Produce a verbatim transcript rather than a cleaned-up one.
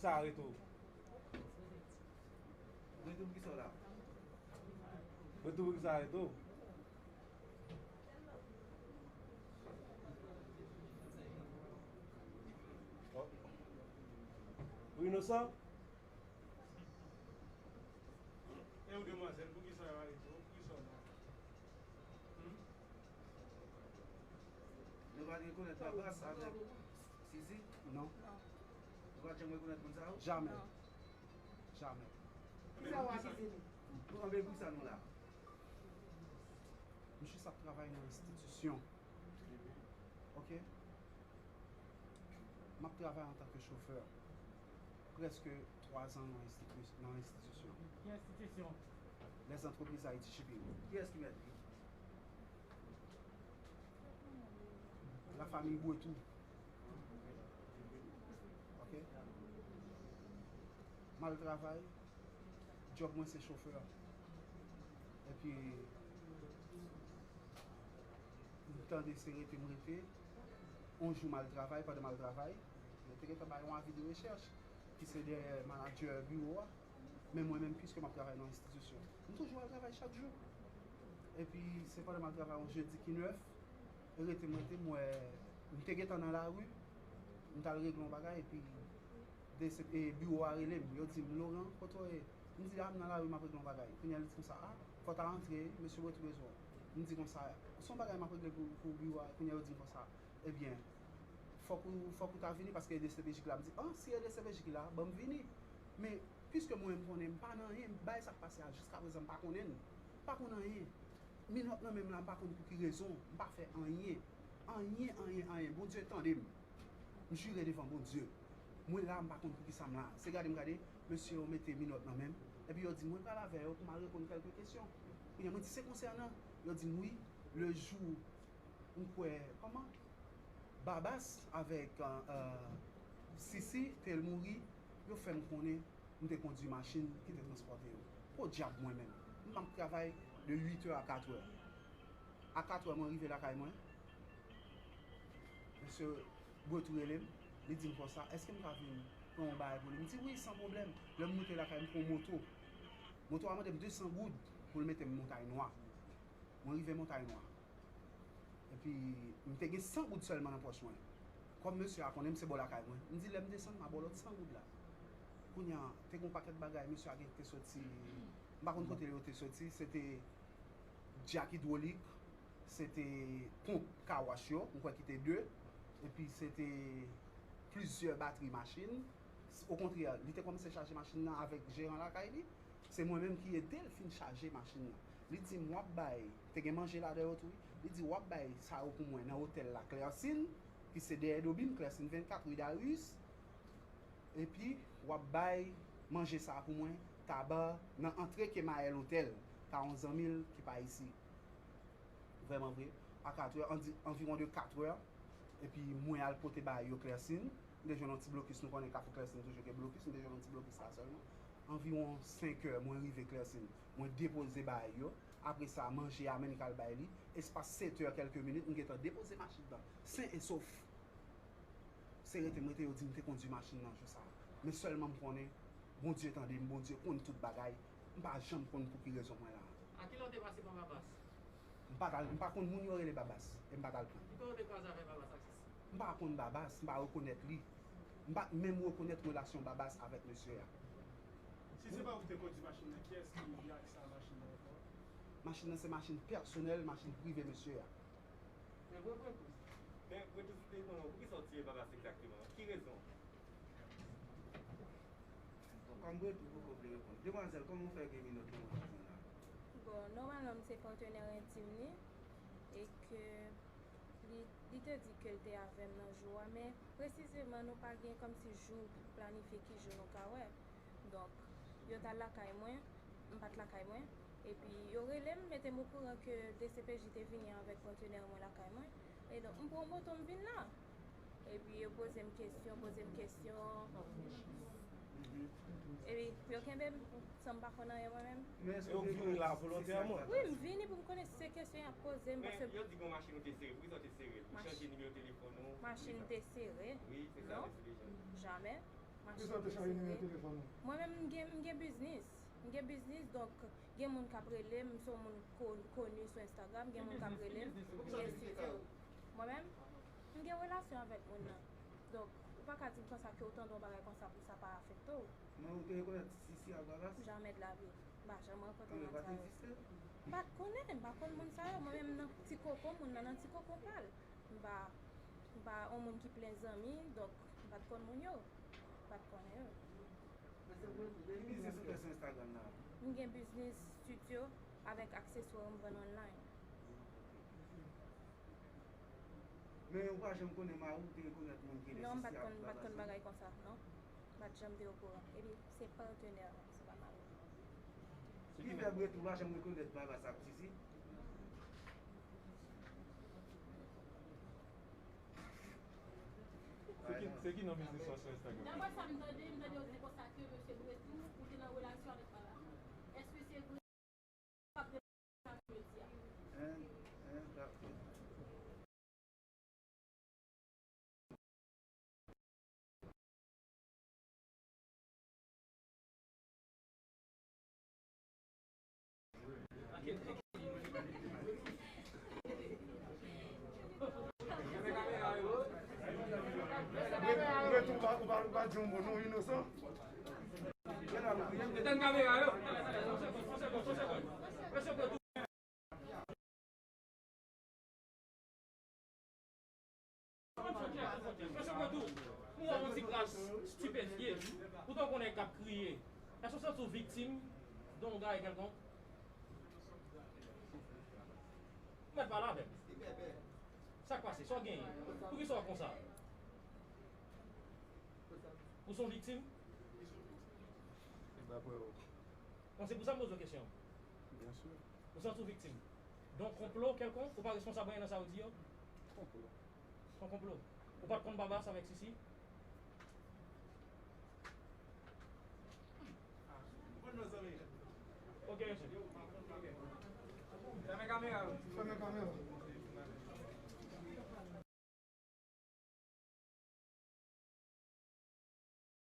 Sa arete w? Rete pou kisa w la? Rete pou kisa arete w? Oh. Ou inosan? E ou, demwazèl, pou kisa yo arete w? Pou kisa w la? Hmm? Nou pa t rekonèt Babas avèk Sisi? Non. Nou pa t janm rekonèt moun sa yo? Jamè. Non. Jamè. Kisa w akize li? Pou anben pou sa nou la. M jis ap travay nan enstitisyon. Ok? M ap travay antanke chofè. Prèske twa zan nan enstiti-, nan enstitisyon. Ki enstitisyon? Les Entreprises Haïti Shipping. Kiyès ki mèt li? Lafanmi Bwetou. Ok? M al travay. Djòb mwen se chofè. Epi, m tande se rete m rete. On jou m al travay, pandan m al travay, yo te gentan bay yon avi de rechèch ki se dèyè manadjè biwo a. Men mwen menm, piske m ap travay nan enstitisyon, m toujou al travay chak jou. Epi, se pandan m al travay yon jedi ki nèf, e rete m rete, m wè, m te gentan nan lari, m t al regle yon bagay, epi de se, e biwo a rele m, yo di m, "Laurent, kote w ye?" M di, "A, m nan lari, m ap regle yon bagay." Kounye a, li di konsa, "A, fò w ta rantre, mesye Bwetou bezwen w." M di konsa, "Se yon bagay m ap regle pou, pou biwo a." Kounye a, yo di m konsa, "Ebyen, fòk ou, fòk ou ta vini paske e de se pe je ki la." M di, "A, si e de se pe je ki la, ban m vini." Men, piske mwen, m konnen m pa nan anyen, bagay sa k pase a, jiskaprezan, m pa konnen l. M pa konn anyen. Minòt nan men m la, m pa konn pou ki rezon, m pa fè anyen. Anyen, anyen, anyen. Bondye tande m. M jire devan Bondye. Mwen la, m pa konn pou ki sa m la. Se gade m gade, mesye yo mete minòt nan men m. Epi yo di m, mwen pral avè yo pou m al reponn kèlke kesyon. Kounye a, mwen di, se konsènan? Yo di m, wi, le jou, m kwè, kòman? Babas avèk, euh, euh, Sisi, te l mouri, yo fè m konnen m te kondui machin ki te transpòte yo. Podyab mwen menm. M ap travay de uit è a kat è. A kat è mwen rive lakay mwen. Mesye Bwetou rele m, li di m konsa, èske m ka vin pran yon bagay pou li? M di wi, san pwoblèm. Lè m moute lakay, m pran yon moto. Moto a mande m de san goud pou l mete m Montay Nwa. Mwen rive Montay Nwa. Epi, m te gen san goud sèlman nan pòch mwen. Kòm mesye a konnen m se bò lakay mwen, m di lè m desann, m a ba w lòt san goud la. Kounye a, te gen yon pakèt bagay, mesye a gen te soti, m pa konn kote yo te soti, se te djak idwolik, se te ponp kawach yo, m kwè ki te de, epi se te plizyè batri machin. Okontrè, li te kòmanse chaje machin nan avèk jeran lakay li. Se mwen menm ki ede l fin chaje machin nan. Li di m, w ap bay, te gen manje ladan yo tou, wi. Li di, w ap bay sa yo pou mwen nan otèl la Clercine, ki se dèyè Dobim, Clercine vennkat, ri Darius. Epi, w ap bay manje sa a pou mwen, Taba, nan antre Kemayèl Otèl, ka yon zanmi l ki pa isi. Vrèman vre, a kat è, an di, anviwon de kat è, epi mwen al pote bagay yo Clercine. M te jwenn yon ti blokis, nou konnen Kafou Clercine toujou gen blokis, m te jwenn yon ti blokis la sèlman. Anviwon senk è, mwen rive Clercine. Mwen depoze bagay yo. Apre sa, manje a, men li k al bay li. Espas sèt è kèlke minit, m gentan depoze machin nan. Sen e sof. Se rete m rete, yo di m te kondui machin nan jou sa a. Men sèlman m konnen, Bondye tande m, Bondye konn tout bagay. M pa janm konn pou ki rezon mwen la. A kilè w te pase pa Babas? M pa t al, m pa konn moun yo rele Babas, e m pa t al pran. Ki kote w te kwaze avèk Babas ak Sisi? M pa konn Babas, m pa rekonèt li. M pa t menm rekonèt relasyon Babas avèk mesye a. Si se pa ou ki te kondui machin nan, kiyès ki gen akse a machin nan ankò? Machin nan se machin pèsonèl, machin prive mesye a. Men Bwetou, men Bwetou, si te konnen, poukisa w tiye Babas egzakteman? Ki rezon? Bon, kòm Bwetou poko vle reponn. Demwazèl, kòman w fè gen minòt nan men w la? Bon, nòmalman, m se patenè entim li, e ke li, li te di ke l te avè m nan jou a, men presizeman, nou pa gen kòmsi jou planifye ki jou nou ka wè. Donk, yo t al lakay mwen, m pa t lakay mwen. Epi, yo rele m, mete m okouran ke D C P J te vini avèk patenè mwen lakay mwen. E donk, m pran moto, m vin la. Epi, yo poze m kesyon, poze m kesyon. Epi, yo kenbe m, san m pa konn anyen mwen menm. Men èske yo vini la volontèman? Wi, m vini pou m konnen si se kesyon y ap poze m, paske... Men, yo di gon machin ou te sere, poukisa w te sere l? Ou chanje nimewo telefòn ou? Machin te sere? Wi, se sa, non, mesye deja. Jamè. Kisa w te chanje nimewo telefòn ou? Mwen menm, m gen, m gen biznis. M gen biznis, donk, gen moun k ap rele m, m se yon moun ko-, koni sou Instagram, gen moun k ap rele m, m gen estidyo. Mwen menm, m gen relasyon avèk moun nan. Donk, ou pa ka di m konsa ke w tande yon bagay konsa pou sa pa afekte w. Men ou te rekonèt Sisi ak Babas? Jamais de la vie. M pa janm rankontre moun sa yo. M pa t konnen, m pa konn moun sa yo. Mwen menm nan ti koko moun nan, nan ti koko pa l. M pa, m pa yon moun ki plen zanmi, donk m pa t konn moun yo. M pa t konnen yo. Ki biznis ou fè sou Instagram la? M gen biznis estidyo avèk akseswa m vann online. Men ou pa janm konnen mari w te rekonèt moun ki rele Sisi ak Babas? Non, m pa t konn, m pa t konn bagay konsa, non. M pa t janm te okouran. Epi, se patenè, se pa mari. Ki fè Bretou pa janm rekonèt Babas ak Sisi? Se ki, se ki non biznis ou sou Instagram? Daprè sa m tande, m tande yo di konsa ke mesye Bretou, ou te nan relasyon avèk Babas. Èske se vre? Hein, hein, Ou pa, ou pa, ou pa di yon mo, non, inosan. Etenn kamera yo. Mesye Bretou, m wè yon ti kras stipefye. Poutan w konnen k ap kriye. Èske w santi w viktim de yon bagay kèlkonk? Ou mèt pale avè m. Sa k pase? Sa w genyen? Poukisa w konsa? Ou se yon viktim? Bon, se pou sa m poze w kesyon. Ou santi w viktim de yon konplo kèlkonk? Ou pa responsab anyen nan sa yo di yo? Konplo. Se yon konplo. Ou pa t konn Babas avèk Sisi? Ok, mesye. Ok. Fèmen kamera yo. Fèmen kamera.